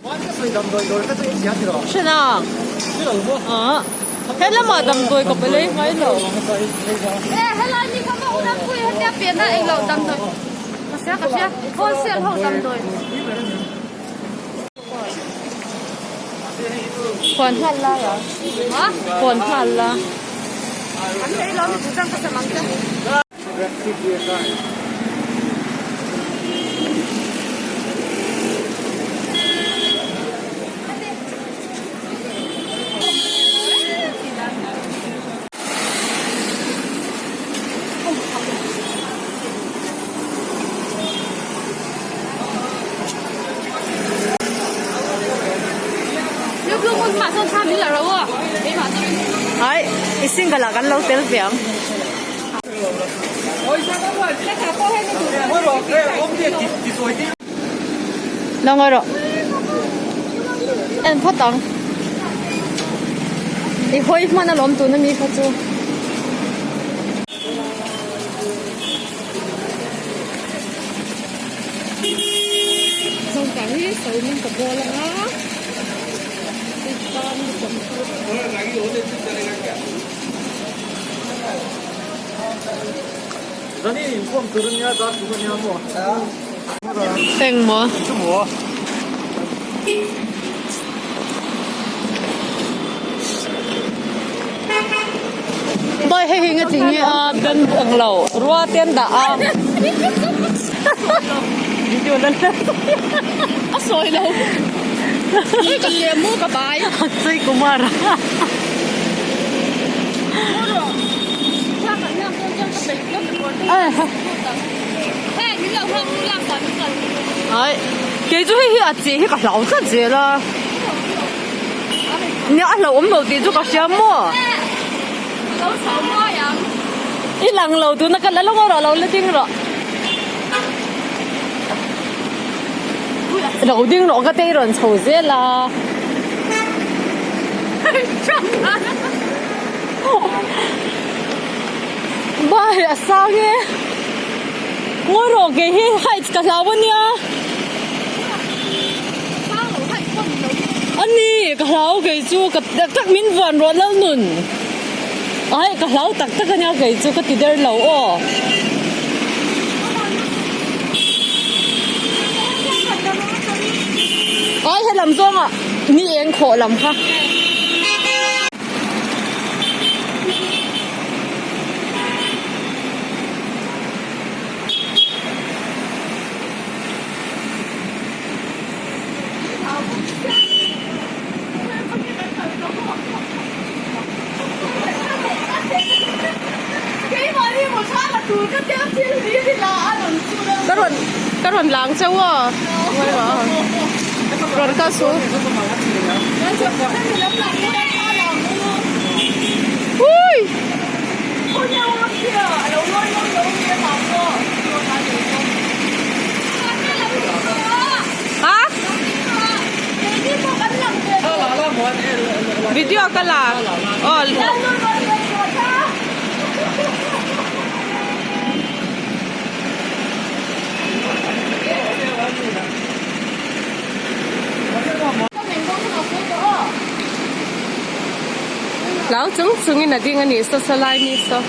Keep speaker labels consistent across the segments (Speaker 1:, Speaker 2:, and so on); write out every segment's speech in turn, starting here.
Speaker 1: Hre nang. He lamah damdawi ka pe lei ngai lo. Huan nghal la ya. Huan nghal la. Ai, i single ah kan lo tel ve ang. Nang erawh en phawt ang. I hawi hman alawm tuna mi kha chu. Zawngtah hi sawimin ka bawl anga Engmaw? Boy hei hi nga chi nge a ben ang lo rua te an dah a video la la
Speaker 2: a sawi lo hei ka ke mu ka bai
Speaker 1: Akshay Kumar ai kei chu hei hi a che hi ka hlau tlat zel a nia a hlauhawm lo tih chu ka hria maw i lang lo tuna ka la lawk rawh lo la ding rawh lo ding rawh ka te i rawn chho zel a. Bai a sang e ngawi rawh kei hi height ka hlau ania ani ka hlau kei chu ka tak min vuan rawh lo nun ai ka hlau tak tak ania kei chu ka ti der lo aw. Ai helam zawngah ni eng khawh lam kha. Ka rawn ka rawn lang chauh aw rawn kal suh. Ui! Ha? Video ka la. Oh. Hlau chung chungin a ding a nih saw saw lai mi saw.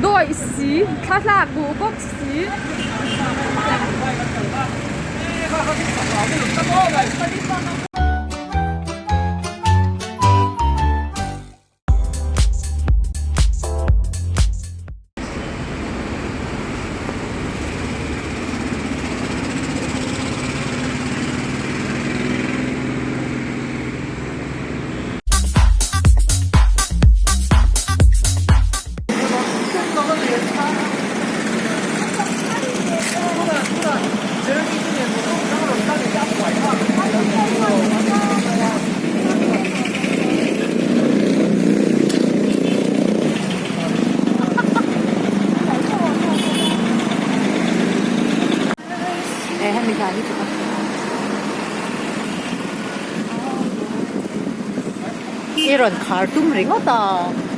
Speaker 2: Dawih si thla hlak duh bawk si. tha lutuk a.
Speaker 1: I rawn khar tum ringawt a.